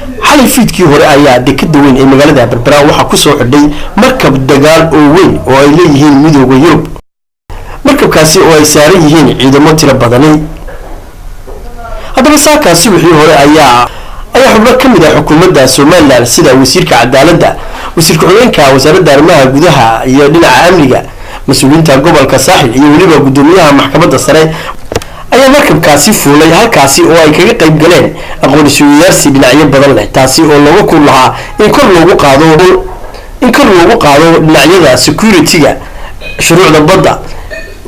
Xalay fiidkii hore ayaa dekada weyn ee magaalada Berbera waxaa kusoo xidhay markab dagaal oo weyn oo ay leeyihiin Midooda Yurub, markabkaasi oo ay saaran yihiin ciidamo tiro badani. Haddaba saakaasi wixii hore ayaa xubno ka mid ah xukuumadda Somalilan, sida wasiirka cadaaladda, wasiir ku-xigeenka wasaaradda arrimaha gudaha iyo dhinaca amniga, mas-uuliyiinta gobolka Saaxil iyo weliba guddoomiyaha maxkamadda sare ayaa markabkaasi fuulay, halkaasi oo ay kaga qayb galeen aqoon isweydaarsi dhinacyo badan leh, taasi oo looga kun lahaa in kor loogu qaado dhinacyada security-ga, shuruucda badda,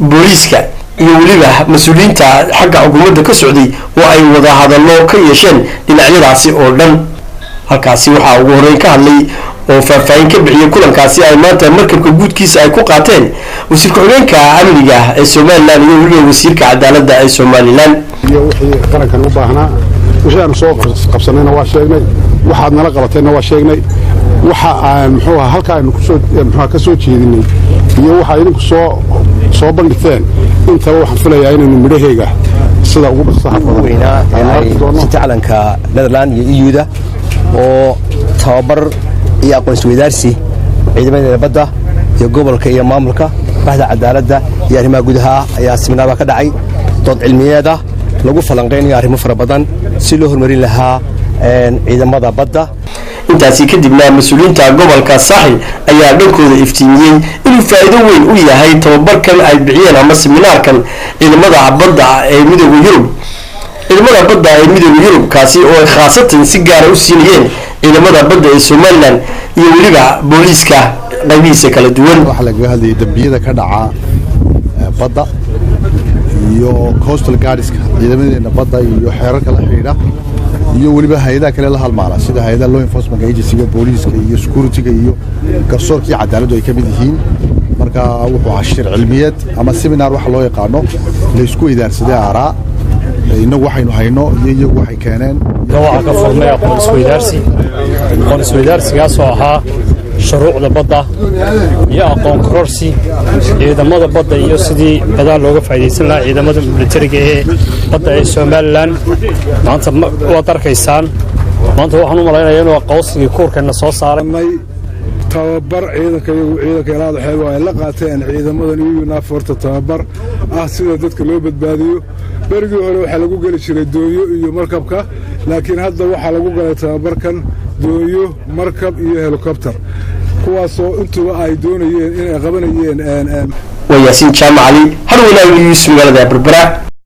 booliiska iyo weliba mas-uuliyiinta xagga xukuumadda ka socday oo ay wada hadallo ka yeesheen dhinacyadaasi oo dhan. Halkaasi waxaa ugu horreyn ka hadlay oo faahfaahin ka bixiyey kulankaasi ay maanta markabka guudkiisa ay ku qaateen wasiir ku-xigeenka amniga ee Somalilan iyo weliba wasiirka cadaaladda ee Somalilan. Iyo wixii qarankan u baahnaa, wixii aanu soo qabsanayna waa sheegnay, waxaad nala qabatayna waa sheegnay, waxa aan muxuu ahaa halka aynu kusoo muxuu ka soo jeedinay iyo waxa idinku soo bandhigteen intaba, waxaan filayaa inaynu midhaheega sida ugu dhaqsaha badan weynaa ee calanka Netherland iyo EU-da oo tababar iyo aqoon isweydaarsi ciidamadeena badda iyo gobolka iyo maamulka baxda cadaaladda iyo arrimaha gudaha ayaa siminaarba ka dhacay, dood cilmiyeed ah lagu falanqaynayo arrimo fara badan si loo horumarin lahaa ciidamada badda. Intaasi kadibna mas-uuliyiinta gobolka Saaxil ayaa dhankooda iftiimiyey inuu faa'iido weyn u yahay tababarkan ay bixiyeen ama siminaarkan ciidamada badda ee Midooda Yurub, ciidamada badda ee Midooda Yurub, kaasi oo ay khaasatan si gaara u siinayeen ciidamada badda ee Somalilan iyo weliba booliiska qaybihiisa kala duwan. Waxaa lagaga hadlayay dembiyada ka dhaca badda iyo coastal guardska, ciidamadeena badda iyo xeerarka la xidhiidha iyo weliba hay-adaha kale la halmaala sida hay-adaha law enforcement agencyga, booliiska iyo securityga iyo garsoorka iyo cadaaladdu ay ka mid yihiin. Marka wuxuu ahaa shir cilmiyeed ama seminar waxa loo yaqaano, laysku weydaarsaday aaraa, innagu waxaynu hayno iyo iyagu waxay keeneen. Waxaa ka furmay aqoon isweydaarsi, aqoon isweydaarsigaasoo ahaa shuruucda badda iyo aqoon kororsi ciidamada badda iyo sidii badaa looga faa'idaysan lahaa ciidamada militariga ee badda ee Somalilan. Maanta waad arkaysaan, maanta waxaan u malaynayaa inuu aqoonsigii kuurkeenna soo saaray. Tababar ciidanka iyagu ciidanka ilaada xeeb ay la qaateen ciidamadan EU naforta, tababar ah sida dadka loo badbaadiyo. Berigii hore waxaa lagu geli jiray doonyo iyo markabka, laakiin hadda waxaa lagu galay tababarkan doonyo, markab iyo helikobter, kuwaasoo intuba ay doonayeen inay qabanayeen. Waa Yaasiin Jaamac Cali, Har Wanaag News, magaalada Berbera.